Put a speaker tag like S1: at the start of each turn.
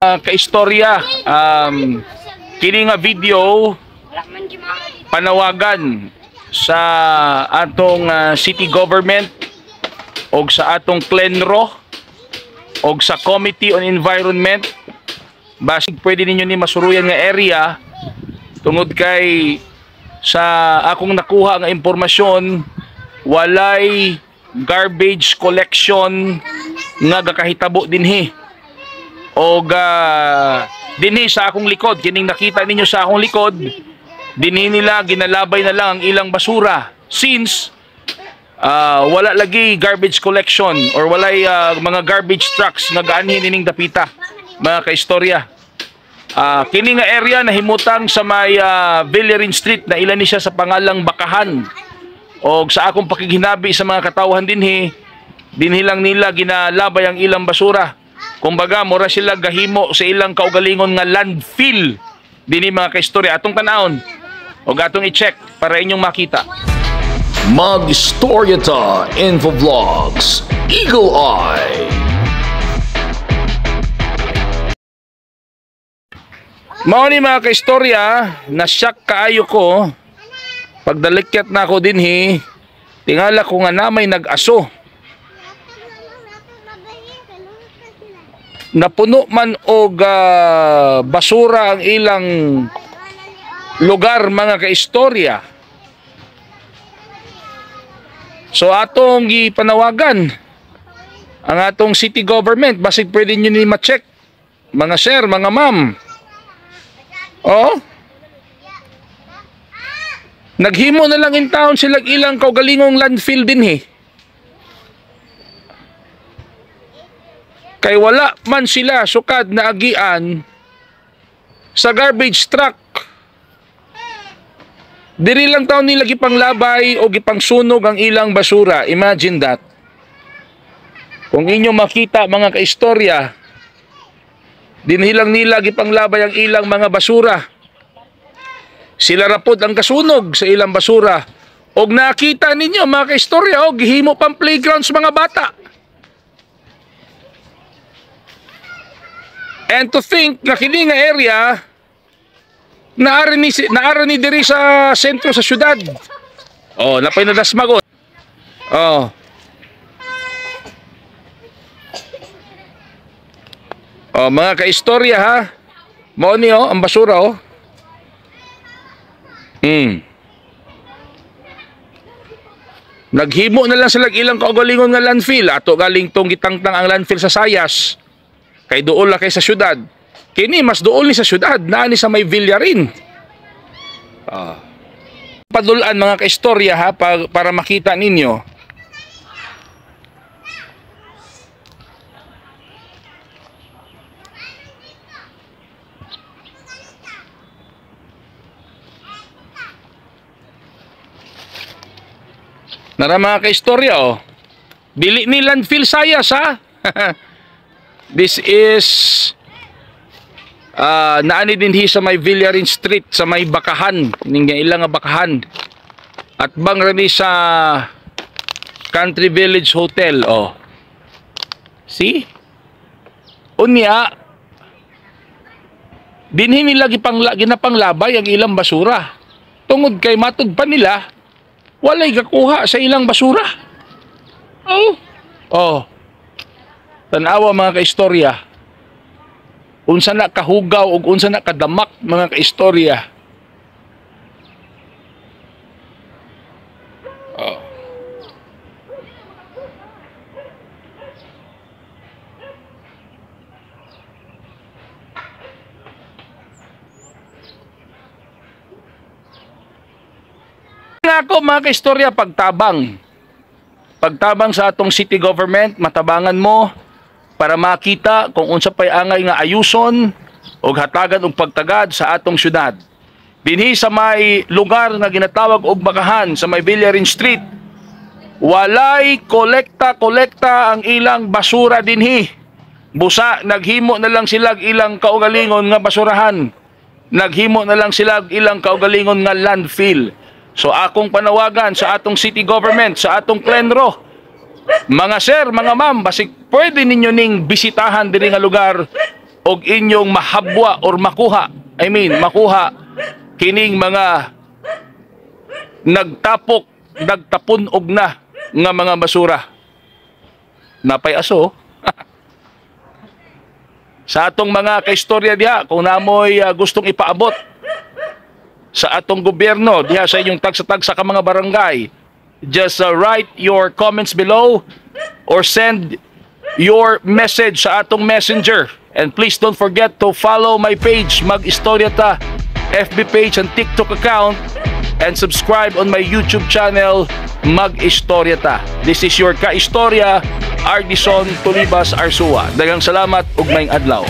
S1: Kaistorya, kini nga video panawagan sa atong city government og sa atong Clenro og sa Committee on Environment. Basig pwede ninyo ni masuruyan nga area tungod kay sa akong nakuha nga impormasyon, walay garbage collection nga gakahitabo dinhi. Og dinhi sa akong likod, kining nakita ninyo sa akong likod, dinhi nila ginalabay na lang ang ilang basura since wala lagi garbage collection or walay mga garbage trucks nga gaanhin ining dapita, mga kaistorya. Kini nga area nahimutang sa may Villarin Street na ilan ni siya sa pangalang Bakahan. Og sa akong pakighinabi sa mga katawhan dinhi, dinhi lang nila ginalabay ang ilang basura. Kumbaga, mura sila gahimo sa ilang kaugalingon nga landfill dinhi, mga kaistorya. Atong tan-awon og atong i-check para inyong makita.
S2: Mag-Istorya Ta Info Vlogs, Eagle Eye.
S1: Mao ni, mga kaistorya, na-shock kaayo ko. Pagdalikyat na ako dinhi, tingala ko nga na may nag-aso. Napuno man og basura ang ilang lugar, mga kaistorya. So atong gipanawagan ang atong city government, basig pwede nyo ni ma-check, mga sir, mga ma'am. Oh. Naghimo na lang in town sila ilang kaugalingong landfill dinhi. Kay wala man sila sukad na agian sa garbage truck. Diri lang taon nila gipanglabay o gipangsunog ang ilang basura. Imagine that. Kung inyo makita, mga kaistorya, dinhi lang nila gipanglabay ang ilang mga basura. Sila rapod ang kasunog sa ilang basura. Og nakita ninyo, mga kaistorya, og gihimo pang playground sa mga bata. And to think nga kini nga area naara ni diri sa sentro sa syudad. Oh, napay nadasmag. Oh. Oh, mga kaistorya ha. Mao ni oh, ang basura oh. Naghimo na lang sila ilang kaugalingon nga landfill. Ato galing tong gitangtang ang landfill sa Sayas. Kay duol la kay sa syudad. Kini mas duol ni sa syudad, naa ni sa may Villarin. Padulan, mga kaistorya ha, para makita ninyo. Nara, mga kaistorya, oh. Dili ni landfill Sayas ha. This is naani dinhi sa may Villarin Street, sa may Bakahan, ning ilang nga Bakahan. At bang rani sa Country Village Hotel, oh. See? Unya dinhi nila ginapanglabay ang ilang basura. Tungod kay matud pa nila walay gakuha sa ilang basura. Oh. Oh. Tanawa, mga kaistorya. Unsa na kahugaw ug unsa na kadamak, mga kaistorya. Oh. Ako, mga kaistorya, pagtabang. Pagtabang sa atong city government, matabangan mo para makita kung unsa pay angay nga ayuson og hatagan og pagtagad sa atong syudad. Dinhi sa may lugar nga ginatawag og Bakahan sa may Villarin Street, walay kolekta-kolekta ang ilang basura dinhi. Busa naghimo na lang sila ilang kaugalingon nga basurahan. Naghimo na lang sila ilang kaugalingon nga landfill. So akong panawagan sa atong city government, sa atong Clenro, mga sir, mga ma'am, basig pwede ninyo ning bisitahan diri nga lugar. Og inyong mahabwa or makuha, I mean, makuha kining mga nagtapok, nagtapon-og na nga mga basura. Napay aso. Sa atong mga kaistorya diha, kung namoy gustong ipaabot sa atong gobyerno diha sa inyong tagsa-tagsa ka mga barangay, just write your comments below or send your message sa atong messenger. And please don't forget to follow my page, Mag-Istorya Ta FB page and TikTok account, and subscribe on my YouTube channel, Mag-Istorya Ta. This is your kaistorya, Ardison Tolibas Arsua. Daghang salamat ug maayong adlaw.